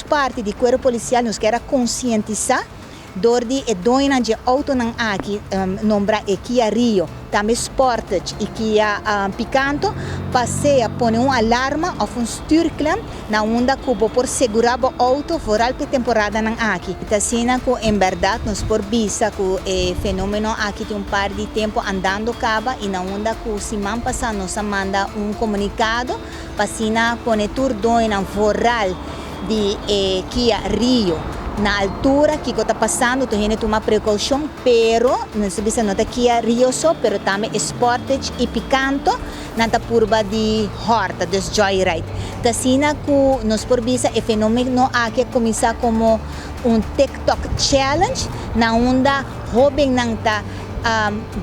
Parti di Cuerpo Policial nos kier a conscientisa door di e doñonan di autonan aki, nombra e Kia Rio, tambe Sportage y Kia Picanto, pa sea pone un alarma of un stuurklem na unda cu bo por segura bo auto, vooral pa temporadanan aki. Ta asina cu en berdad nos por bisa cu e fenomeno aki tin un par di tempo andando caba y na unda cu siman pasa nos a manda un comunicado pa asina pone tur doñonan, vooral di Kia Rio, na altura kico ta pasando, tur hende tuma precaucion. Pero nos ta bisa no ta Kia Rio so, pero tambe Sportage y Picanto nan ta purba di horta, dus joyride. Ta asina cu nos por bisa e fenomeno aki a cuminsa como un TikTok challenge na unda hobennan ta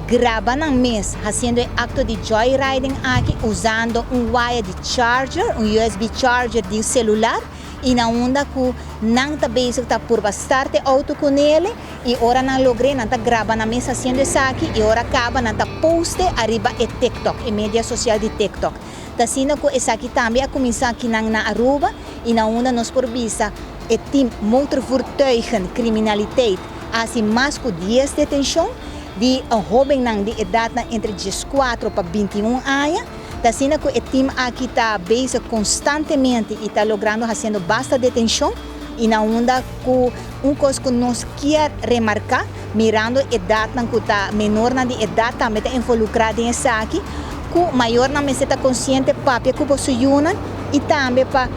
graba nan mes haciendo e acto di joyriding aki, usando un wire di charger, un USB charger di celular, y na unda cu nan ta bezig ta purba start e auto cu ne, y ora nan logra, nan ta graba nan mes haciendo esaki, y ora caba nan ta post ariba e TikTok, e media social di TikTok. Ta asina cu esaki tambe a cuminsa aki na Aruba y na unda nos por bisa e team motorvoertuigen criminaliteit a haci mas cu 10 detencion di hobennan di edad entre 14 pa 21 aña. Ta asina cu e team aki ta bezig constantemente y ta logrando, haciendo basta detencion, y na unda cu un cos cu nos kier remarca, mirando edad nan cu ta menor na di edad tambe ta involucra den esaki, cu mayornan mester ta consciente, papia cu boso yiunan, y tambe pa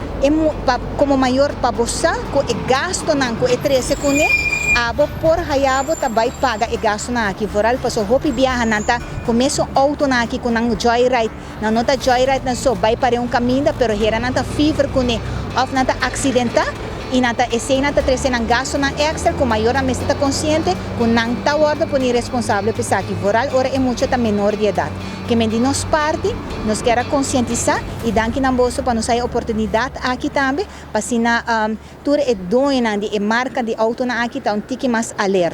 como mayor pa bo sa cu e gastonan cu e trece cune, abo por hayabo ta bay paga e gastonan aki, vooral paso hopi biaha nan ta cu mesun autonan aki cu nan joyride. Nan no ta joyride nan so bay pa un caminda, pero hera nan ta fever cune of nan ta accidenta y nan ta esey nan ta trece nan gastonan extra cu mayornan mester ta consciente cu nan ta wordo poni responsabel pa esaki, vooral ora e mucha ta menor di edad. Kemen di nos parti nos kier conscientisa y danki na boso pa nos e oportunidad aki tambe pa asina tur e doñonan di e marca di autonan aki ta un tiki mas alerta.